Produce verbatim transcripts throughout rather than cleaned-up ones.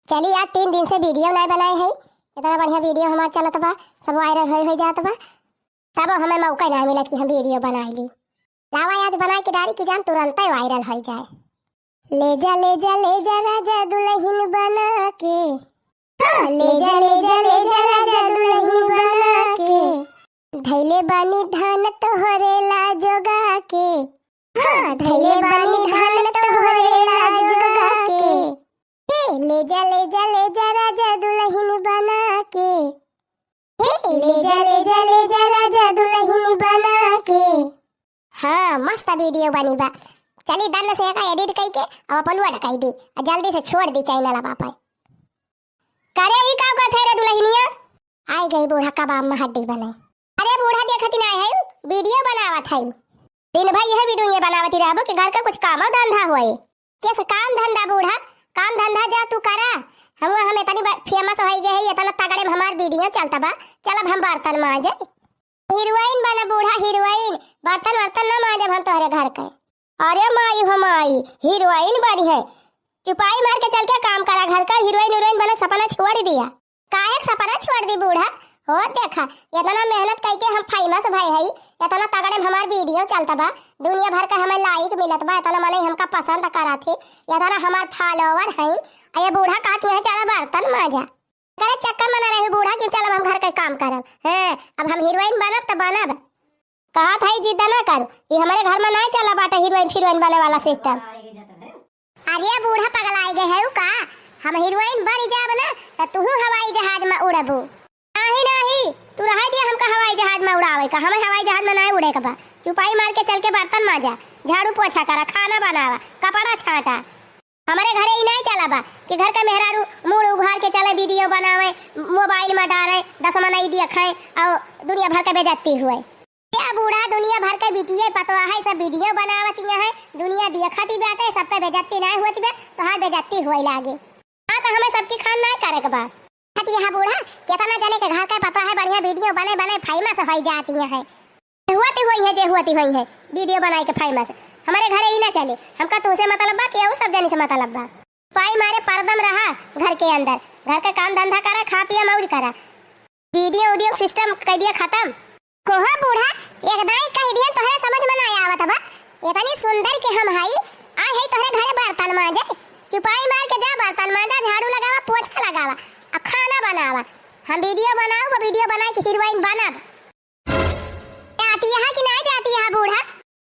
चली, आज तीन दिन से video नाय बनाए है, इतना बढ़िया video हमार चलत बा, सब viral होई होई जात बा, तब हमें मौका नाय मिलत कि हम video बनाई ली। लावा आज बनाए के डारी कि जान तुरंते viral होई जाए। ले जा, ले जा, ले जा राजा दुलहिन बना के। हाँ, ले जा, ले जा, ले जा राजा दुलहिन बना के। धैले बानी धान तोहरे ला जोगा के। हाँ, धैले बानी धान तोहरे ला जोगा के। हे, ले जा, ले जा, ले जा राजा दुलहिन बना के। हे, ले जा, ले जा, ले जा राजा दुलहिन बना के। हाँ, मस्त video बनी बा। चली दन्न से एका edit कई के अब upload कई दी। आ जल्दी से छोड़ दी channel अब आपन। करे ई का कहत है रे दुलहिनिया? आई गई बूढ़ा कबाब में हड्डी बने। अरे बूढ़ा देखत ही नाय है, video बनावत है। दिन भर यह video ये बनावत ही रहबो कि घर का कुछ काम धंधा होए। कैसे काम धंधा बूढ़ा? काम धंधा जा तू करा। हम, हम इतनी ब-, famous होई गए है, इतना तगड़े में हमार video चलता बा। चल अब हम बर्तन मांजे। Heroine बना बूढ़ा, heroine। बर्तन वर्तन ना मांजब हम तोहरे घर के। अरे माई हो माई, heroine बनी है। चुपाई मार के चल के काम करा घर का, heroine हीरोइन बने सपना छोड़ दिया। काहे सपना छोड़ दी बूढ़ा? हो देखा, इतना मेहनत कई के हम famous भए हई, इतना तगड़े में हमार video चलत बा, दुनिया भर के हमें like मिलत बा, इतना मनई हमका पसंद करत ही, इतना हमार follower हईन, आ ये बूढ़ा कहत ही चला बर्तन मांजा। करे चक्कर में ना रही बूढ़ा कि चल अब हम घर के काम करब। हैं, अब हम heroine बनब त बनब। कहत हई जिद ना करू, ई हमरे घर में नाय चला बाटे heroine feroine बने वाला system। अरे बूढ़ा पगलाइ गए है का? हम heroine बन जाब ना त तुहू हवाई जहाज में उड़बू। नाही नाही, तू रहे दिया हमका हवाई जहाज में उड़ावे का, हमें हवाई जहाज में नाय उड़े के बा। चुपाई मार के चल के बर्तन मांजा, झाड़ू पोछा करा, खाना बनावा, कपड़ा छांटा। हमरे घरे ई नाय चला बा कि घर का मेहरारू मूड़ उघार के चले, video बनावे, mobile में डारे, दस मनई देखे और दुनिया भर के बेइज्जती हुए। ए बूढ़ा, दुनिया भर के बिटिये पतवा है, सब video बनावत ही है, दुनिया देखत ही बाटे, सबके बेइज्जती नाय होत बा, तोहार बेइज्जती होए लागे। हाँ, तो हमें सबकी खान नाय करे के बा। हट यहाँ बूढ़ा, कितना जने के घर के पतवा है, बढ़िया video बने बने famous होई जाती है। जे हुअती होई है, जे हुअती होई है, video बनाई के famous। हमरे घरे ई ना चले, हमका तोहसे मतलब बा कि और सब जनी से मतलब बा। पाई मारे परदम रहा घर के अंदर, घर का काम धंधा करा, खा पिया मौज करा। Video उडियो system कर दिया खत्म। कोहा बूढ़ा, एक दाई कह दिया तोहरे समझ में ना आवत बा। इतनी सुंदर के हम हई, आ है तोहरे घरे बर्तन मांजे। चुपाई मार के जा बर्तन मांजा, झाड़ू लगावा, पोछा लगावा, आ खाना बनावा। हम video बनाऊ, वो video बना के heroine बनब। जाती है कि ना जाती है बूढ़ा?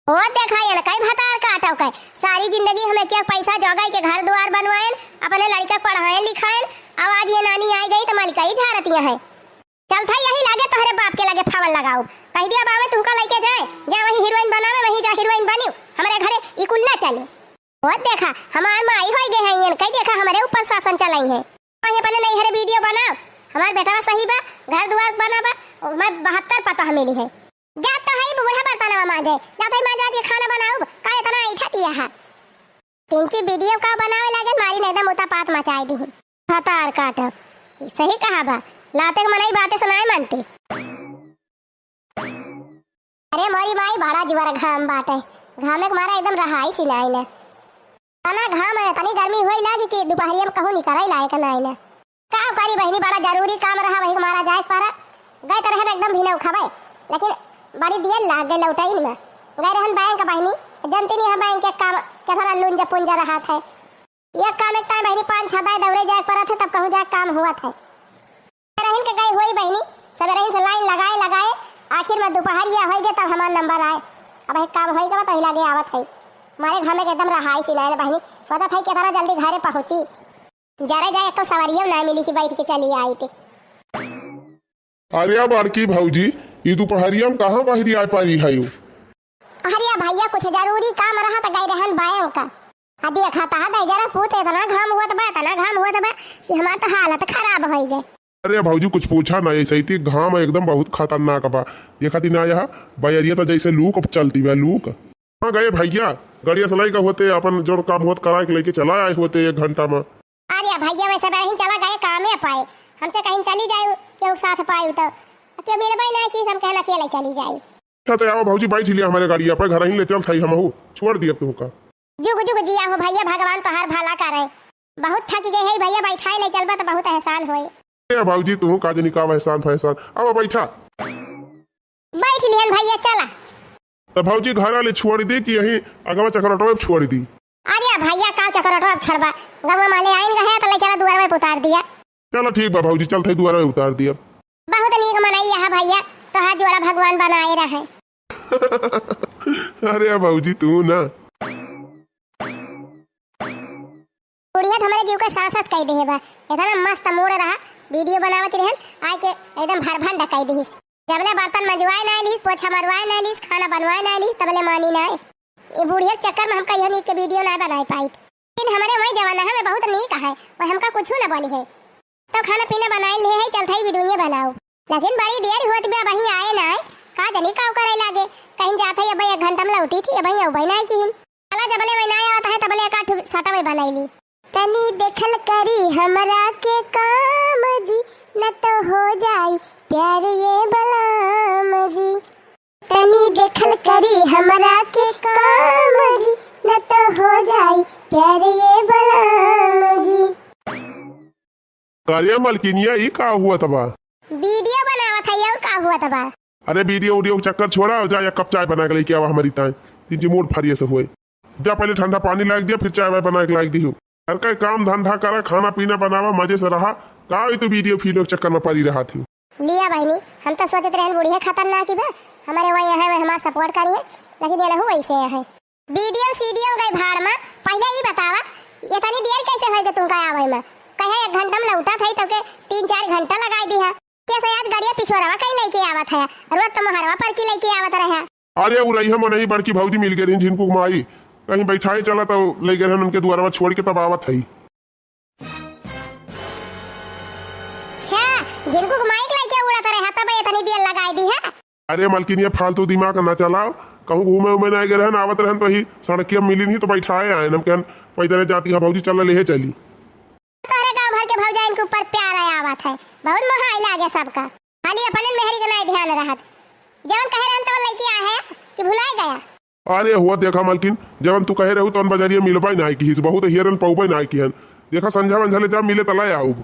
ओ देखा, ये कई भतार काटव के। सारी जिंदगी हमें क्या पैसा जोगाई के घर द्वार बनवाएन, अपने लड़का पढ़ाएन लिखाएन, अब आज ये नानी आई गई तो मलिकाई झाड़तिया है। चल था यही लागे तोहरे बाप के लगे फावल लगाऊ। कह दिया बावे तुहका लइके जाए, जा वही heroine बनावे, वही जा heroine बनियो। हमरे घरे ई कुल ना चले। ओ देखा, हमार माई होई गए हैं, इनके देखा हमरे ऊपर शासन चलाई है। वहीं अपने नैहरे video बनाओ, हमार बेटवा सही बा, घर दुआर बना बा, मैं बहत्तर पतोह मिली है। जात तो है बूढ़ा बर्तनवा मांजे, जात है मांजे आज ये खाना बनाओ, का इतना ऐठा किया है? तिनची video का बनावे लागे, मारी ने एकदम उतापात मचाई दी। भतार काटो, सही कहा बा, लाते के मनई बातें सुनाए मानते। अरे मोरी माई, बड़ा जुआर घाम बाटे, घामे के मारा एकदम रहाई सी नाई ने। तना घाम है, तनी गर्मी होई लागी कि दुपहरिया में कहूँ निकले लायक नाई ने। का करी बहिनी, बड़ा जरूरी काम रहा, वही के मारा जाए के पड़ा। गए तो रहे एकदम भिनऊ खबे, लेकिन बड़ी देर लाग गई लौटाइन में। गए रहन बैंक बहिनी, जनती नहीं है बैंक के काम, कितना लुंजा पुंजा रहा था। एक काम एक ताई बहिनी पाँच छह दाई दौड़े जाए के पड़त है, तब कहूँ जाए काम हुआ था। सबेरहिन के गई होई बहिनी, सबेरहिन से line लगाए लगाए, आखिर में दुपहरिया होई गए तब हमार number आए। अब एक काम होई गवा तो हिला के आवत है। मारे घर में एकदम रहाई सी नाई बहिनी, सोचत है कितना जल्दी घरे पहुँची। जरा जाए तो सवारियों ना मिली कि बैठ के चली आई थे। अरे बड़की भौजी, ई दुपहरिया में कहाँ बहरी आए पारी है यू? अरे भैया, कुछ जरूरी काम रहा तो गए रहन बैंक का। आ देखा ता है जरा पूत, इतना घाम हुआ बा, इतना घाम हुआ बा कि हमार तो हालत खराब होई गए। अरे भौजी, कुछ पूछा ना, ऐसे ही घाम एकदम बहुत खतरनाक बा। देखा ती ना यहाँ बयरिया तो जैसे लूक चलती बा, लूक। हाँ गए भैया, गड़िया से लइका होते, अपन जो काम होत करा के लेके चला आए होते एक घंटा में। अरे भैया, वैसे बहिन चला गए कामे पाए, हमसे कहीं चली जाए, केहू साथ पाए तो केहू मिलबे ना कि हम कहना अकेले चली जाए। अच्छा तो आओ भौजी, बैठ लिया हमारे गाड़िया पर, घर ही ले चल थाई हमहू, छोड़ दिया तुमका। जुग जुग जिया हो भैया, भगवान तोहार भला करे। बहुत थक गए है भैया, बैठाए ले चलबा तो बहुत एहसान होए। ए भौजी, तू का जनी का एहसान फैसान, अब बैठा। बैठ लिहन भैया, चला। तो भौजी, घर वाले छोड़ दी कि यही अगवा चकरोटवा छोड़ दी? अरे भैया, का चकरोटवा छोड़बा, गवा माले आइन गए तो ले चला दुआर में उतार दिया। चलो ठीक बा भौजी, चलत है दुआर में उतार दिया। बहुत नीक मनई है भैया, तोहार जोड़ा भगवान बनाए रहे। अरे भौजी, तू ना। बुढ़िया तो हमारे जीव का सांसत कई देहे बा। इतना मस्त मूड रहा, वीडियो बनावत रहन, आए के एकदम भर भंड कई दिहिस। जबले बर्तन मंजवाए ना लिहिस, पोछा मरवाए ना लिहिस, खाना बनवाए ना लिहिस, तबले मानी ना। ये बुढ़िया के चक्कर में हम कहियो नीक के वीडियो ना बनाए पाइत। लेकिन हमारे वही जमाना है, बहुत नीक है, वो हमका कुछ ना बोली है। तो खाना पीना बनाए ले है, चलत है वीडियो बनाओ। लेकिन बड़ी देर होत बा, वहीं आए ना है। का जनी का करे लागे, कहीं जात है, अब एक घंटा में लौटी थी, अब वहीं ना किन। चला, जबले मैं ना आवत है, तबले एक आठ सटवे बनाई ली। तनी देखल करी हमरा के काम जी, न तो हो जाई प्यार ये बलाम जी। तनी देखल करी हमरा के काम जी, न तो हो जाई प्यार ये बलाम जी। अरे मलकिनिया, ई का हुआ तबा? वीडियो बनावत है, और का हुआ तबा? अरे वीडियो उडियो के चक्कर छोड़ा, जा एक कप चाय बना के लेके आवा हमारी ताई, तीन जी मूड फरिए से हुए। जा पहले ठंडा पानी लाग दिया, फिर चाय वाय बना के लाग दियो। हर का काम धंधा करा, खाना पीना बनावा, मजे से रहा। का होई तू वीडियो फीडियो के चक्कर में पड़ी रहा थी? लिया बहनी, हम तो सोचत रहन बुढ़िया खतरनाक ही बा, हमारे वही है, वह हमार सपोर्ट करिए, लेकिन ये लहू वैसे है। वीडियो सीडियो गई भाड़ में, पहले ई बतावा, इतनी देर कैसे होई के तुमका आवे में? कहे एक घंटा में लौटा था, तो के तीन चार घंटा लगाई दिहा। कैसे आज गड़िया पिछोरवा कहीं लेके आवत है, रोज तो मोहरवा पर की लेके आवत रहे। अरे, उ रही हम नहीं, बड़की भौजी मिल गए रही, झिनकू के माई, कहीं बैठाए चला तो ले गए रहन उनके दुआरवा छोड़ के, तब आवत है। अच्छा, झिनकू के माई के लेके उड़त रहे, तब इतनी देर लगाई दी है। अरे मलकिनिया, फालतू दिमाग ना चलाओ, कहूँ घूमे उमे ना गए रहन, आवत रहन तो ही सड़किया मिली नहीं तो बैठाए आए, हम कहन पैदल जाती है भौजी, चल ले चली। तोहरे गाँव भर के भौजाइन के ऊपर प्यार आवत है, बहुत मोहाई लागे सबका। खाली अपने मेहरी के नाई ध्यान रहत। जवन कहे रहन तवन लइके आए हैं कि भुलाए गया? अरे हुआ देखा मलकिन, जवन तू कहे रहू तवन बजरिया मिलबे नाई किहिस, बहुत हेरन पौबे नाई किहन। देखा संझा वंझा ले जा मिले तला आउब।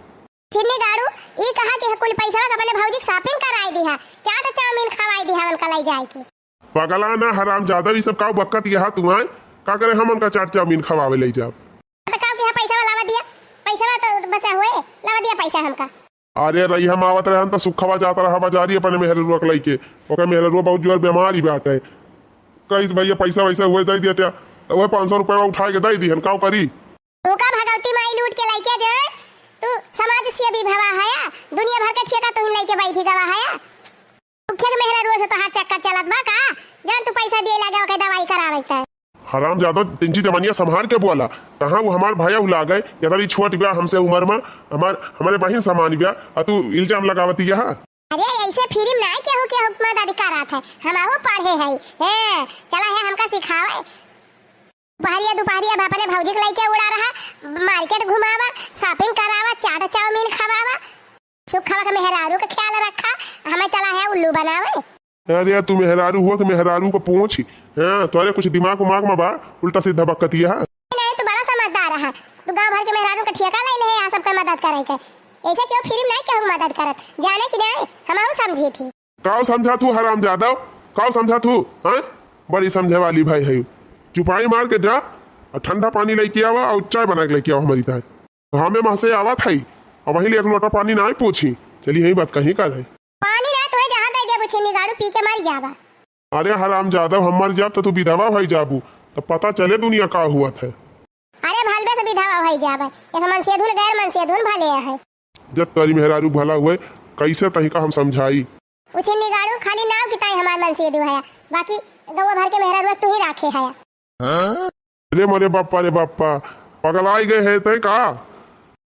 छिन्नी गाड़ू, ई कहा कि कुल पैसा अपने भौजी के shopping कराई दिहा, चाट चाउमीन खवाई दिहा उनका लई जाए के। पगला ना हरामजादा, ई सब काऊ बक्कत यहा तू आए? का करे हम उनका चाट चाउमीन खवावे लई जाब? तो काऊ किहा पैसा वाला लावा दिया, पैसा तो बचा हुए, लावा दिया पैसा हमका। अरे रही हम आवत रहन त सुखवा जात रहा बाजारी अपने मेहररुआ के लइके। ओकर मेहररुआ बहुत जोर बीमारी बाटे। कहिस भैया पैसा वैसा हुए दे देते, त वह पाँच सौ रुपया उठा के दे दिहन, काऊ करी? तू का भगवती माई लूट के लइके जाए? तू समाज सेवी भवा हया, दुनिया भर के ठेका तुही लइके बैठी गवा हया। उखे के मेहररुआ से तोहार चक्कर चलत बा का? जान तू पैसा दिए लागे ओके दवाई करावे के। हरामजादा, तिनची जमनिया संभार के बोला। कहाँ वो हमार भाया उला गए? या तरी छोट ब्या हमसे उम्र में, हमार, हमारे बहिन समान ब्या, आ तू इल्जाम लगावती यहाँ। अरे ऐसे फिल्म ना केहू केहू के मदद करत है, हम आहू पढ़े है। हे, चला है हमका सिखावे। दुपहरिया, दुपहरिया बा अपने भौजी के लइके उड़ा रहा, market घुमावा, shopping करावा, चाट चाउमीन खवावा। सुखवा के मेहरारू के ख्याल रखा, हमें चला है उल्लू बनावे। अरे यार, तू मेहरारू हुआ कि मेहरारू को पूछ। हाँ, तोरे कुछ दिमाग उमाग में बा, उल्टा सीधा बकतिया है। नहीं, तू बड़ा समझदार है, तू गांव भर के मेहरारू के ठेका ले ले है, यहाँ सबके मदद करे के। ऐसे क्यों फिल्म नहीं केहू के मदद करत, जाने कि नहीं, हम आहू समझी थी। काऊ समझा तू हरामजादा, काऊ समझा तू, हाँ? बड़ी समझे वाली भाई है। चुपाई मार के जा, और ठंडा पानी लेके आवा और चाय बना के लेके आवा हमारी ताई। हमें महसे आवत है, अब वहीं ले एक लोटा पानी ना पूछी। चली यही बात कहीं कर है। पानी ना तोहे जहाँ दे देबू छिन्नी गाड़ू, पी के मर जाबा। अरे हरामजादा, हम मर जाब तो तू विधवा भई जाबू, तो पता चले दुनिया का हुआ था। अरे भलबे से विधवा भई जाबा, एक मनसेधुन गैर मनसेधुन भले है। जब तोरी मेहरारू भला हुए, कैसे तही का हम समझाई? उ छिन्नी गाड़ू खाली नाव की ताई हमार मनसेधु है, बाकी गौवा भर के मेहरारू तू ही राखे है। रे मोरे बाप्पा रे बाप्पा, पगलाई गए है तय का?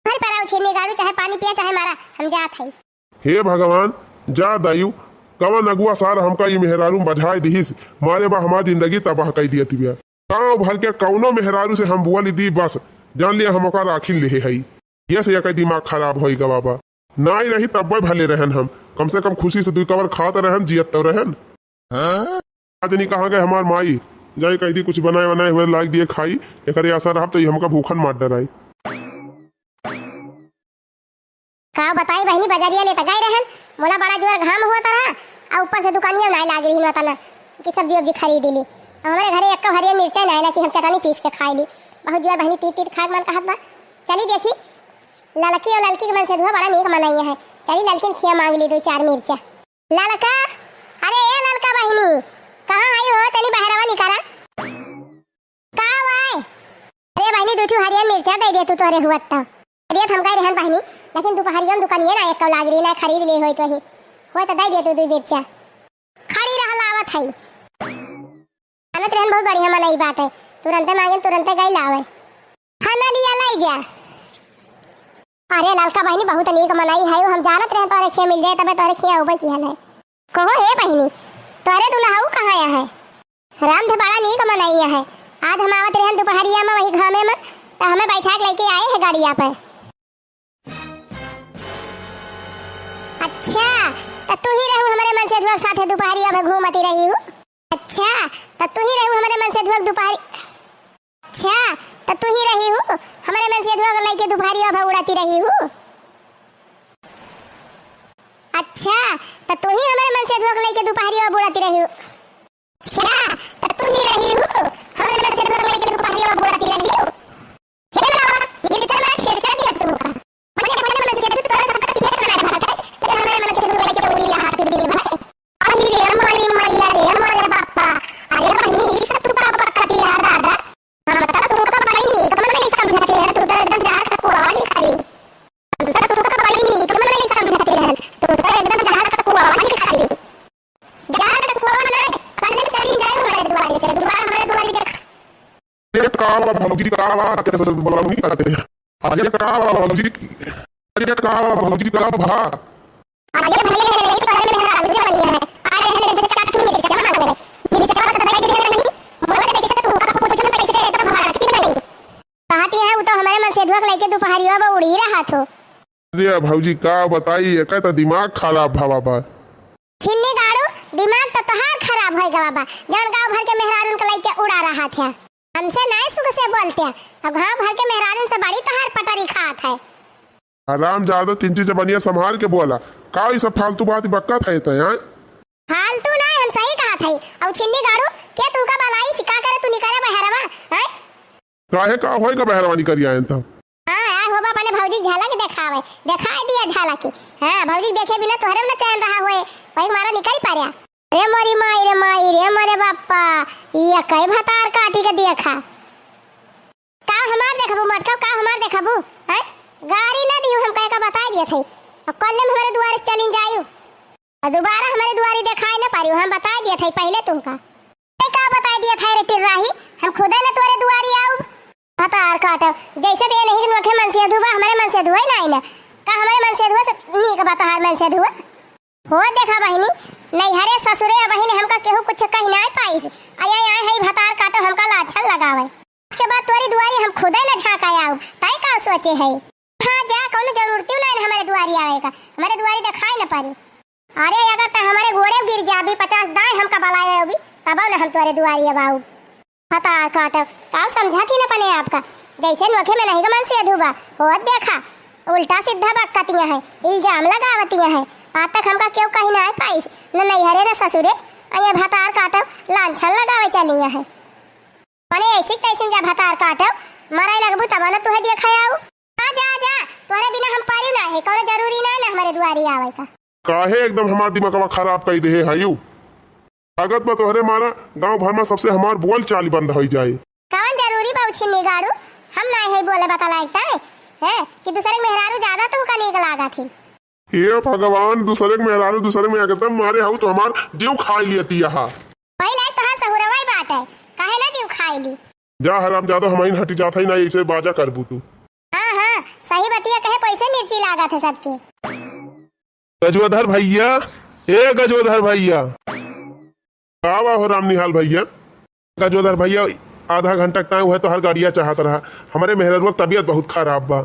घर पर आओ छिन्नी गाड़ू, चाहे पानी पिया चाहे मारा, हम जात है। हे भगवान, जा दायु, कवन अगुआ सार हमका ई मेहरारू में बझाए दिहिस, मारे बा हमार जिंदगी तबाह कई दिया तिबिया। गांव भर के कौनो मेहरारू से हम बोल दी बस, जान लिया हम ओका राखिन लेहे हई। ये से एकर दिमाग खराब होई गवा बा। नाई रही तब्बे भले रहन हम, कम से कम खुशी से दुई कवर खात रहन, जियत तो रहन। आज नहीं कहाँ गए हमार माई, जाई कह दी कुछ बनाए बनाए हुए लाग दिए खाई, एकरे आशा रहब तो ई हमका भूखन मार डराई। का बताई बहिनी, बजरिया ले त गए रहन, मोला बड़ा जोर घाम होत रहा, अउ ऊपर से दुकानिया नाहीं लाग रही न तना कि सब्जी उब्जी खरीद ली। अब हमरे घरे एक्को हरियर मिर्चा नाहीं ना कि हम चटनी पीस के खाई ली। बहुत जोर बहिनी तीत तीत खाए के मन कहत बा। चली देखी, ललकी अउ ललकी के मनसेधुआ बड़ा नीक मनइया है। चली ललकिन खिया मांग ली दो चार मिर्चा। ललका, अरे ए ललका बहिनी, कहाँ आई हो? तनी बहरवा निकरा। का वाय? अरे बहिनी, दू ठू हरियर मिर्चा दे दे तू, तोहरे हुअत त। दे देत हम गए रहन बहिनी, लेकिन दुपहरिया में दुकानिया ना एक्को लाग रही, ना खरीद ले होई तो ही। होई त दे दे तू दू मिर्चा। खड़ी रह, लावत हई। जानत रहन बहुत बढ़िया मनई बाटे, तुरंते मांगेन तुरंते गई लावे। हाँ ना लिया लाई जा। अरे ललका बहिनी बहुत नीक मनई है, हम जानत रहन तोहरे खिया मिल जाए तबे तोहरे खिया अउबे किहन है। कहो हे बहिनी, तोहरे दुल्हऊ कहाँ आया है? राम धे बड़ा नीक मनई है, आज हम आवत रहन दुपहरिया में वही घामे में, त हमें बैठा के लेके आए है गाड़िया पे। अच्छा, त तू ही रहू हमरे मनसेधुआ के साथे दुपहरिया में घूमती रही हूँ? अच्छा, त तू ही रहू हमरे मनसेधुआ के दुपहरी-, अच्छा, त तू ही रही हूँ हमरे मनसेधुआ के लइके दुपहरिया में उड़ाती रही हूँ? अच्छा, त तू ही हमरे मनसेधुआ के लइके दुपहरिया में उड़ाती रही हूँ? अच्छा, त तू ही रही हूँ हमरे मनसेधुआ के लइके दुपहरिया में उड़ाती रही हूँ? हे बाबा, ये तो चल रहा है, खेल चल दिया तू का। मैंने अपने मन से तो तोरा सब पिए खाना खा खाए, तेरे हमारे मन से तो लड़के उड़ी रहा तू दिन भर। अरे रे हमारी मैया रे हमारे बापा, अरे बहिनी, ई सब तू का बकत यार दादा। हम तो तुमको बड़ी नीक मन नहीं समझते हैं, तू तो एकदम जहाँ का कुआवा नहीं खा रही। हम तो तुमको बड़ी नीक मन नहीं समझते हैं, तू तो एकदम जहाँ का कुआवा नहीं खा रही। जहाँ का कुआवा नहीं, कल चली जाए हमारे दुआरे से, दोबारा हमारे दुआरे देख। अरे का बा भौजी, का बा, कैसे बोला नहीं करते हैं। अरे का बा भौजी, अरे का बा भौजी, का भा। अरे भैया, यही तो घर में मेहरारू बनी है। अरे हमें जैसे चटका क्यों नहीं देते, जमा ना करे। मेरी चटका तो दवाई दे रही, बोला जैसे तो उनका पूछो ना, कैसे एकदम हमारा की बनाई। कहती है, वो तो हमारे मनसेधुआ के लइके दुपहरिया में उड़ी रहा थो। अरे भौजी, का बताई, एकर तो दिमाग खराब भवा बा। छिन्नी गाड़ू, दिमाग तो तोहार खराब होई गवा बा, जौन गांव भर के मेहरारून के लइके उड़ा रहा थे। हमसे नाय सुख से बोलते, अब गांव भर के मेहरारून से बड़ी तोहार पटरी खात है। हरामजादा, तीन चीज जबानिया संभाल के बोला, का ई सब फालतू बात बक्कत है तै, आय? फालतू नाय, हम सही कहत है। अउ छिन्नी गाड़ू, के तुमका बलाई सिका करे तू निकले बहरवा, आय? काहे का होई का बहरवा निकल आयन तब? हाँ, आय हो बाप, अपने भौजी के झलक देखावे, देखाई दिया झलक। हाँ, भौजी के देखे बिना तोहरे में न चैन रहा होए, वही मारा निकल पार्या। रे मोरी माई रे माई रे मोरे बापा, ये कई भतार काटी के देखा। का हमार देखबू मटका, का हमार देखबू, हैं? गारी न दियो, हम कहे का बताई दिया थे। अब कल में हमारे दुआरे से चलिन जायू। और दोबारा हमारे दुआरी देखाई न पारियो, हम बताई दिया थे पहले तुमका। ए, का बताई दिया था रे टिर्राही, हम खुदे न तोरे दुआरी आउब। भतार काटब, जैसे तो ये नहीं कि नोखे मनसेधुआ, हमारे मनसेधुआ ही नहीं ना। का हमारे मनसेधुआ से नीक बा तोहार मनसेधुआ? हो देखा बहिनी, नैहरे ससुरे अबहिन हमका केहू कुछ कही नाय पाइस। आय, आय, आय, हई भतार काटब हमका लाछन लगावे। इसके बाद तोरी दुआरी हम खुदे न झांका आउब, तय का सोचे है? हाँ जा, कौनो जरूरती नहीं न हमारे दुआरी आवे का, हमारे दुआरी देखाई न पारी। अरे अगर त हमारे गोड़े गिर जाबी, पचास दाएं हमका बलाए अबी, तब न हम तोरे दुआरी अब आउब। भतार काटब, का समझा थी न पने आपका, जैसे नोखे में नहीं का मनसेधु बा, होत देखा, उल्टा सीधा बकतियां है, इल्जाम लगावतियां है। आज तक हमका केहू कही ना पाइस, न नैहरे न ससुरे, और ये भतार काटब लांछन लगावे चलिया है। मने ऐसी तैसी जा भतार काटब, मराई लगबू तब न तुहे देखा आऊ। आ जा, आ जा, तोरे बिना हम पारी ना है, कौनो जरूरी ना है ना हमारे दुआरी आवे का। काहे एकदम हमार दिमागवा खराब कई देहे हयू? लागत बा तोहरे मारा गांव भर में सबसे हमार बोल चाल बंद होई जाए। कवन जरूरी बा उछिन्नी गाड़ू? हम ना है बोले बता लायक ताए, हैं, कि दूसरे के मेहरारू ज्यादा तुमका नीक लागत ही। हे भगवान, दूसरे के मेहरारू दूसरे में एकदम मारे हऊ तो हमार जीव खाई लियती यहाँ। वही लायक तोहार सहुरवा ही बात है, काहे ना जीव खाई ली? जा हरामजादा, हमहिन हटी जात हई ना, ऐसे बाजा करबू तू। हाँ, हाँ, सही बतिया कहे, पैसे मिर्ची लागत है सबके। गजोधर भैया, ए गजोधर भैया। का बा हो रामनिहाल भैया? गजोधर भैया, आधा घंटा तक हुए तोहार गाड़िया चाहत रहा। हमरे मेहररुआ के तबियत बहुत खराब बा।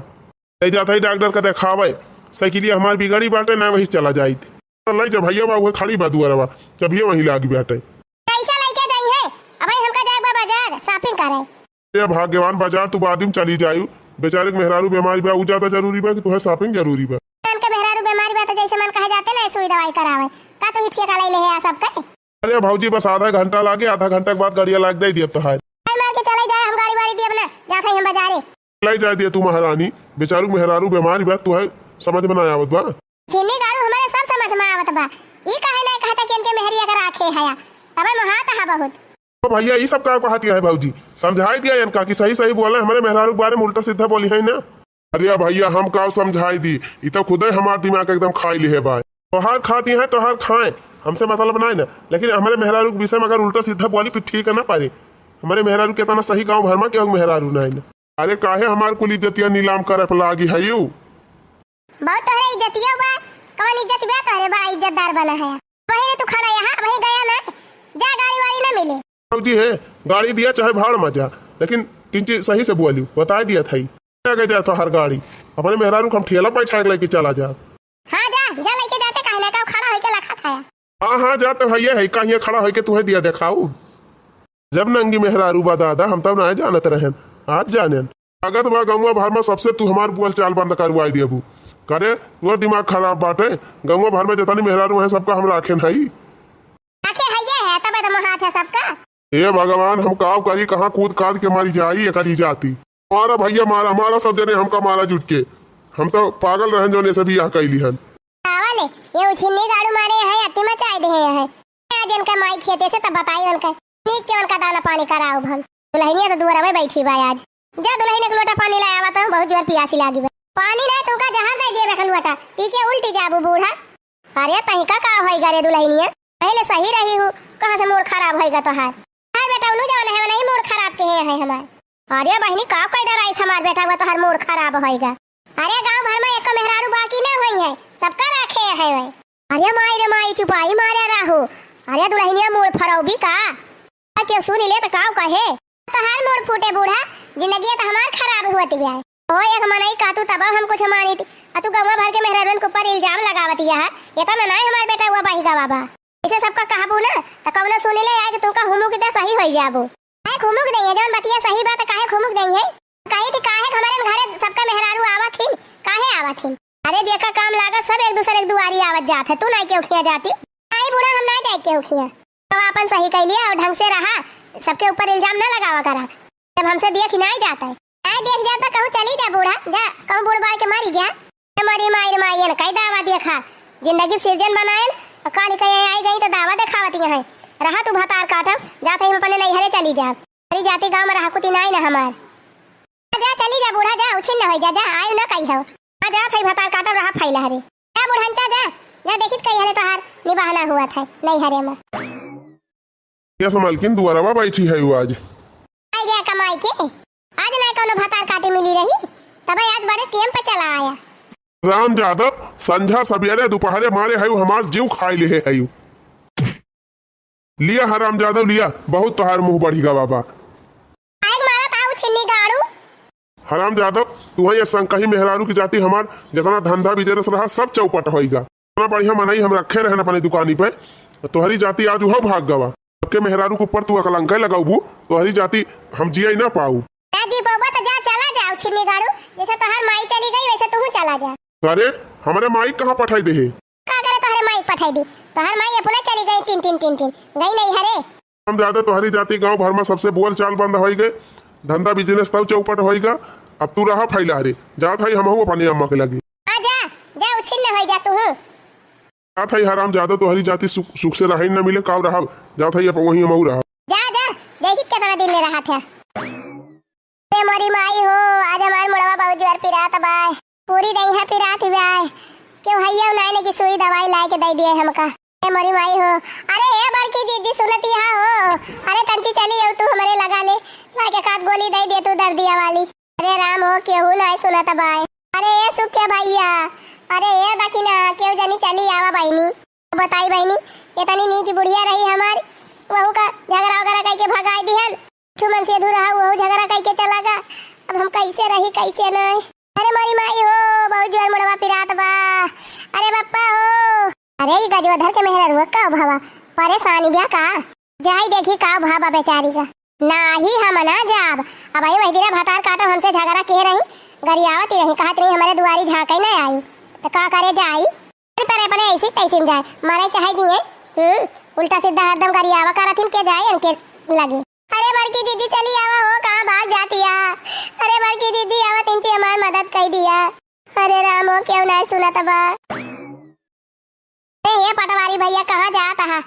ले जात हई डॉक्टर का देखावे। साइकिलिया हमार बिगड़ी बाटे, ना वही चला जाइत। तो ले जा भैया, बा उहे खड़ी बा दुआरवा, जब ये वहीं लागी बाटे। पैसा लेके जाई है, अब हमका जाए बा बाजार shopping करे। ए भाग्यवान, बाजार तू बाद में चली जायू। बेचारे के मेहरारू बीमारी बा, उ ज्यादा जरूरी बा कि तुहे shopping जरूरी बा? जान के मन कहे जाते ना सुई दवाई करावे, का तू ही ठेका ले ले है आ सब के? अरे भौजी, बस आधा घंटा लागे, आधा घंटा के बाद गाड़िया लाग जाई दियब तोहार। भाई मार के चले जाए, हम गाड़ी वाड़ी दियब ना, जात हई हम बाजारे। चले जाए दिया तू महारानी, बेचारू मेहरारू बीमारी बा, तू है समझ में ना आवत बा। छिन्नी गाड़ू, हमारे सब समझ में आवत बा। ई काहे नहीं कहता कि इनके मेहरिया का राखे हया, तबे मोहात हा बहुत। तो भैया, ई सब का कहती है भौजी? समझाई दिया इनका कि सही सही बोले, हमारे मेहरारू के बारे में उल्टा सीधा बोली है ना। अरे भैया, हम का समझाई दी, ई तो खुदे हमार दिमाग एकदम खाई लिहे बा। तोहार खाती है, तोहार खाए, हमसे मतलब नहीं ना, लेकिन हमारे मेहरारू के विषय में अगर उल्टा सीधा बोली फिर ठीक है ना पारे। हमारे मेहरारू के इतना सही गाँव भर में केहू मेहरारू नहीं ना। अरे काहे हमार कुल इज्जतिया नीलाम करे पे लागी है यू? बहुत तोहरे इज्जतिया बा, कवन इज्जत बा तोहरे, बड़ा इज्जतदार बना है। वही रे तू खड़ा यहाँ, वही गया ना, जा गाड़ी वाड़ी ना मिले। भौजी है, गाड़ी दिया चाहे भाड़ में जा, लेकिन तीन चीज सही से बोली, बताए दिया था ही। क्या गए जा तोहार गाड़ी, अपने मेहरारू को हम ठेला बैठा के लेके चला जा। हाँ जा, जा लेके जाते काहे ना का खड़ा होके लखा था। हाँ, हाँ, जा तो भैया है, कहीं खड़ा होके तुहे दिया देखाऊ। जब नंगी मेहरारू बा दादा, हम तब ना जानत रहेन, आज जानेन। अगत बा गौवा भर में सबसे तू हमार बोल चाल बंद करवाई देबू। करे, तोर दिमाग खराब बाटे, गौवा भर में जतनी मेहरारू हैं सबका हम राखेन हई। आखे हइये है, तबे तो मोहात है सबका। हे भगवान, हम काव करी, कहाँ कूद काद के मरी जाई, एकरी जाती। मारा भैया मारा, मारा सब जने हमका मारा जुट के। हम तो पागल रहन जौने से बियाह कैली हन। आवा ले, ये उछिन्नी गाड़ू मारे हैं, अति मचाए दे हैं। आज इनका माई खेते से तब बताई उनका, नीक के उनका दाना पानी कराओ हम। दुल्हनिया तो दुआरा में बैठी बा आज। जा दुल्हनिया के लोटा पानी ले आवा तो बहुत जोर पियासी लागी बा। पानी ना तुमका जहर दे दिए एक लोटा, पी के उल्टी जाबू बूढ़ा। अरे तहिका का होइगा रे दुल्हनिया, पहले सही रही हूँ, कहाँ से मूड खराब होइगा तोहार? हाय बेटा, उनु जवन है, वनही मूड खराब के है, है हमार। अरे बहिनी, का कैदा रईस हमार बेटा, हुआ तोहार मूड खराब होइगा। अरे गाँव भर में एक मेहरारू बाकी ना होई है, सबका राखे है वै। अरे माई रे माई, चुपाई मारे रहो। अरे दुल्हनिया मूड फरौबी का? आ केहू सुनी ले त काव कहे? तोहार मूड फूटे बूढ़ा, जिंदगी त हमार खराब हुआ तिबिया। ओ एक मनई का तू तब हम कुछ मानित, आ तू गौवा भर के मेहरारून के ऊपर इल्जाम लगावत यह, ये तो ना हमार बेटा हुआ बहिगा बाबा। इसे सबका कहबू ना, त कौनो सुनी ले आए कि तुमका हुमुक दे सही होई जाबू। काहे हुमुक दई है, जौन बतिया सही बात काहे हुमुक दई है? कही थी काहे हमरे घरे सबका मेहरारू आवत हिन, काहे आवत हिन? अरे जेका काम लागत सब एक दूसरे के दुआरी आवत जात है, तू नाई केहू खिया जाती? आई बूढ़ा, हम नाई जाए केहू खिया। तो आपन सही कह लिया और ढंग से रहा, सबके ऊपर इल्जाम ना लगावा करा। जब हमसे देख ही नाई जाता है, नाई देख जाता कहूँ चली जा बूढ़ा, जा कहूँ बूढ़ बार के मरी जा। ए मरी माई रे माई, एन कई दावा देखा, जिंदगी सिरजन बनायन और काली कहीं आई गई तो दावा देखावत यहाँ है। रहा तू भतार काटम, जात ही हम अपने नैहरे चली जा। अरे जाती गाँव में रहा कुती नाई ना हमार। जा, चली जा बूढ़ा, जा, उछिन न होई जा, जा, आयु न कही हो। आ जा, थई भतार काटब रहा फैला हरे। जा बुढ़ंचा, जा, जा, देखित कही हले तोहार निबाहना हुआ था, नहीं हरे में। यस मलकिन दुआरवा बैठी है आज। आई गया कमाई के, आज ना कोनो भतार काटे मिली रही, तब आज बड़े टेम पे चला आया। राम जादव, संझा सबेरे दोपहरे मारे है हमार जीव खाई ले है। लिया हराम जादव, लिया, बहुत तोहार मुंह बढ़ी गवा बा। आग मारत आऊ छिन्नी गाड़ू। हराम जादव, तू है ये संकही मेहरारू की जाति हमार, जितना धंधा बिजनेस रहा सब चौपट होइगा। इतना बढ़िया मनई हम रखे रहन अपने दुकानी पे, तोहरी जाति आज उहो भाग गवा। सबके मेहरारू के ऊपर तू अकलंका लगाऊ, तोहरी जाति हम जिया ही ना पाऊ। ना जी बउआ, तो जा, चला जाओ छिन्नी गाड़ू, जैसे तोहार माई चली गई वैसे तू चला जा। अरे, हमरे माई कहाँ पठाई दे है? का करे तोहरे माई पठाई दी? तोहर माई अपना चली गई टिन टिन टिन टिन। गई नहीं हरे। हम जाते तोहरी जाति गांव भर में सबसे बोल चाल बंद होई गए। धंधा बिजनेस तब चौपट होई गा। अब तू रहा फैला रे। जात हई हमहू अपनी अम्मा के लगे। आ जा, जा उछिन्न होई जा तू। जात हई हराम जादो तोहरी जाति सुख, सुख से रहे न मिले काव रहब। जात हई अब वहीं हमहू रहब। जा, जा, देखी कितना दिन ले रहा था। अरे मोरी माई हो, आज हमार मुड़वा बहुत जोर पिरात बा। पूरी दहिया पिरात बा। केहू हइया नाई ने कि सुई दवाई लाए के दे दिए हमका। ए मोरी माई हो। अरे हे बड़की जीजी सुनती हा हो। अरे तंची चली आऊ तू हमरे लगा ले। लाए के खाद गोली दे दे तू दर्दिया वाली। अरे राम हो, केहू नाई सुनत बा। अरे ए सुखिया भैया। अरे ए दखिना, केहू जनी चली आवा बहिनी। बताई बहिनी, इतनी नीक बुढ़िया रही हमार, वहू का झगड़ा वगैरह कई के भगाई दिहन। ठुमन से दूर रहा, वहू झगड़ा कई के चला गा। अब हम कैसे रही, कैसे नहीं? अरे मोरी माई हो, बहुत जोर मुड़वा पिरात बा। अरे बप्पा हो। अरे ई गजोधर के मेहररुआ का भवा, परेशानी ब्या का? जाई देखी का भवा बेचारी का। नाही हम ना जाब। अब आई वही दिना भतार काटो हमसे झगड़ा के रही, गरियावती रही, कहत रही हमरे दुआरी झांके ना आई, तो का करे जाई? अरे पे अरे अपने ऐसी तैसी में जाए, मरे चाहे जिए। हम्म, उल्टा सीधा हरदम गरियावा करत हिन, के जाए इनके लगे। अरे बड़की दीदी चली आवा हो, कहाँ भाग जाती है? अरे बड़की दीदी आवा, तिनची हमार मदद कई दिया। अरे राम हो, क्यों नहीं सुनत बा? ए, ये पटवारी भैया कहाँ जात है?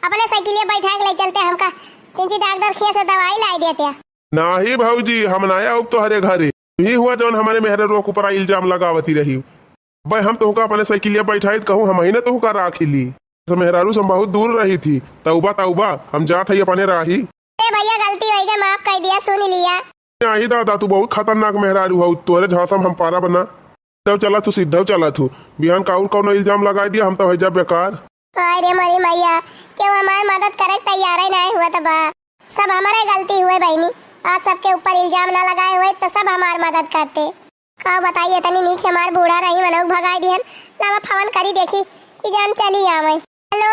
अपने साइकिलिया बैठा के ले चलते हमका, तिनची डॉक्टर खिया से दवाई लाई देते। नाही भौजी, हम ना आउब तोहरे घरे। तुही हुआ जौन हमरे मेहररुआ के ऊपर इल्जाम लगावती रही। अबे हम तोहका अपने साइकिलिया बैठाई त कहूँ हम ही ना तोहका राखी ली। से मेहरारू से हम बहुत दूर रही थी। तौबा तौबा, हम जात हई अपने राही। ए भैया, गलती होई गई, माफ कर दिया, सुन लिया। नाही दादा, तू बहुत खतरनाक मेहरारू हऊ, तोहरे झांसा में हम पारा बना। सीधौ चला थू, सीधौ चला थू। बिहान का और कौनो इल्जाम लगाई दिया, हम तो है जा बेकार। हाय रे मरी मैया, केहू हमार मदद करे के तैयार ही नहीं हुआ त बा। सब हमारे गलती हुए बहनी, आज सबके ऊपर इल्जाम ना लगाए हुए तो सब हमार मदद करते। का बताई, इतनी नीक हमार बूढ़ा रही, मनऊ भगाई दिहन। लावा फोन करी देखी कि जान चली आवे। हेलो,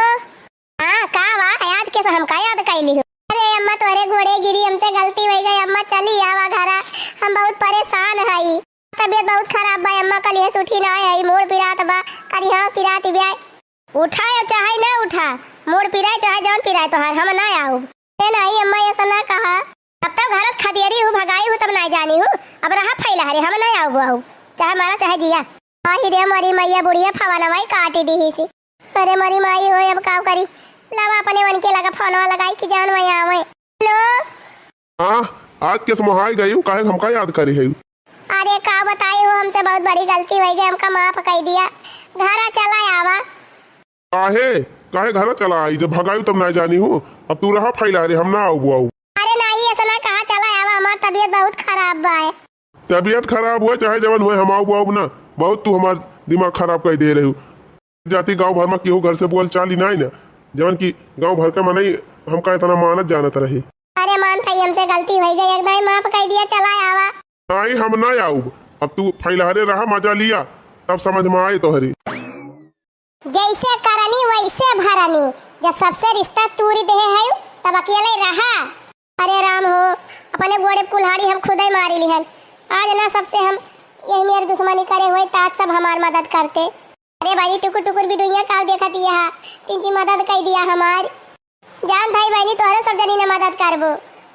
हाँ का बा, आज कैसे हमका याद कैली हो? अरे अम्मा, तोरे गोड़े गिरी, हमसे गलती हो गई अम्मा, चली आवा घरा, हम बहुत परेशान हई। तबीयत बहुत खराब बा अम्मा, कलिहे से उठी ना आई, मूड़ पिरात बा, करिहा पिरात बिया। उठाए चाहे ना उठा, मूड़ पिराए चाहे जौन पिराए तोहार, हम ना आउब। ए नहीं अम्मा, ऐसा ना कहा। अब तो घर से खदेरी हूँ, भगाई हूँ, तब ना जानी हूँ। अब रहा फैला हरे, हम ना आउब, आउब। चाहे मारा चाहे जिया। आही रे मोरी मैया, बुढ़िया फवाना भाई काट दी ही सी। अरे मोरी माई हो, अब का करी? लावा अपने मन के लगा फोनवा लगाई कि जान वही आवे। हेलो। हाँ, आज कैसे मोहाई गई हूँ, काहे हमका याद करी है? अरे का बताई हो, हमसे बहुत बड़ी गलती हो गई, हमका माफ कर दिया। घरा चला आवा। काहे? काहे घरा चला आई? जब भगाई तब ना जानी हूँ। अब तू रहा फैला रे, हम ना आउब आउब। अरे नाही, ऐसा ना कहा, चला आवा, हमार तबीयत बहुत खराब बा। तबीयत खराब हुए चाहे जवन हुए, हम आउब आउब ना। बहुत तू हमार दिमाग खराब कर दे रही हूँ। जाति गांव भर में केहू घर से बोल चाल ही नाई ना, जवन की गांव भर के मनई हमका इतना मानत जानत रहे। अरे मान भाई, हमसे गलती हो गई, एकदम माफ कर दिया, चला आवा। नाई, हम ना आउब। अब तू फैलहरे रहा, मजा लिया, तब समझ में आए तोहरी। जैसे करनी वैसे भरनी, जब सबसे रिश्ता तूरी देहे है तब अकेले रहा। अरे राम हो, अपने गोड़े कुल्हाड़ी हम खुदे मारी लिहन। आज ना सबसे हम यही मेरी दुश्मनी करे हुए, तात सब हमार मदद करते। अरे भाई, टुकुर टुकुर भी दुनिया का देखत यह, तिनची मदद कर दिया हमार। जान भाई बहनी, तोहरे सब जनी ने मदद करबो।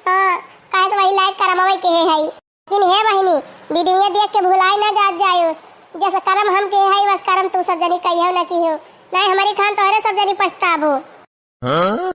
हाँ, काहे तो वही लायक करमवे के है। लेकिन हे बहनी, वीडियो देख के भुलाई ना जात जायो। जैसे करम हम के है, बस करम तू सब जनी कहियो ना किहो। नहीं हमारी खान तोहरे सब जनी पछताबो। हाँ?